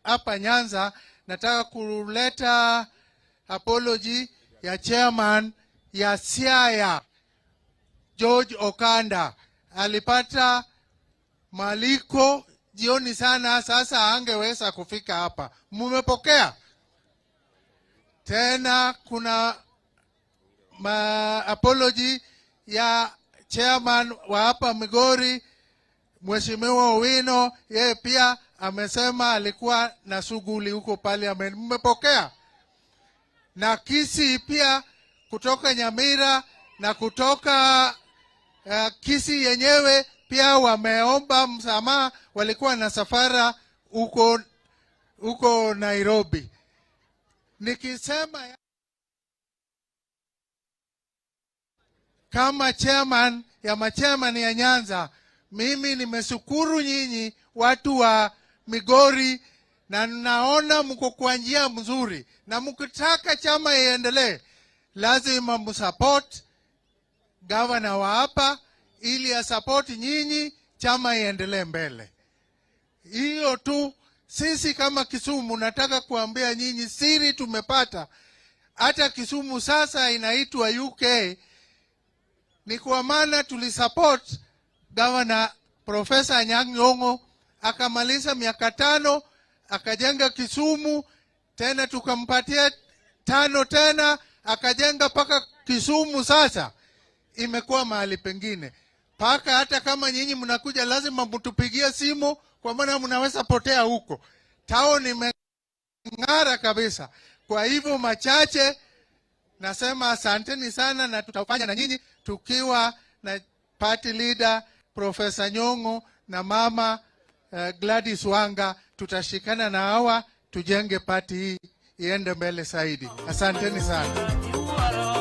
Hapa Nyanza, nataka kuleta apology ya chairman ya Siaya, George Okanda. Alipata mwaliko jioni sana, sasa angeweza kufika hapa. Mumepokea? Tena kuna apology ya chairman wa hapa Migori, Mheshimiwa Owino, yeye pia amesema alikuwa na shughuli huko parliament. Mmepokea? Na Kisii pia kutoka Nyamira na kutoka Kisii yenyewe pia wameomba msamaha, walikuwa na safara huko Nairobi. Nikisema kama chairman ya machairman ya Nyanza, mimi nimeshukuru nyinyi watu wa Migori, na naona mko kwa njia mzuri, na mkitaka chama iendelee lazima msupport gavana wa hapa ili asupport nyinyi, chama iendelee mbele. Hiyo tu. Sisi kama Kisumu, nataka kuambia nyinyi siri tumepata. Hata Kisumu sasa inaitwa UK ni kwa maana tulisupport Governor Professor Anyang' Nyong'o, akamaliza miaka 5, akajenga Kisumu, tena tukampatia 5 tena akajenga paka Kisumu sasa imekuwa mahali pengine. Paka hata kama nyinyi mnakuja lazima mtupigie simu, kwa maana mnaweza potea huko. Town imeng'ara kabisa. Kwa hivyo machache nasema asanteni sana, na tutafanya na nyinyi tukiwa na party leader Professor Nyong'o na mama Gladys Wanga, tutashikana na hawa tujenge party hii iende mbele zaidi. Asanteni sana.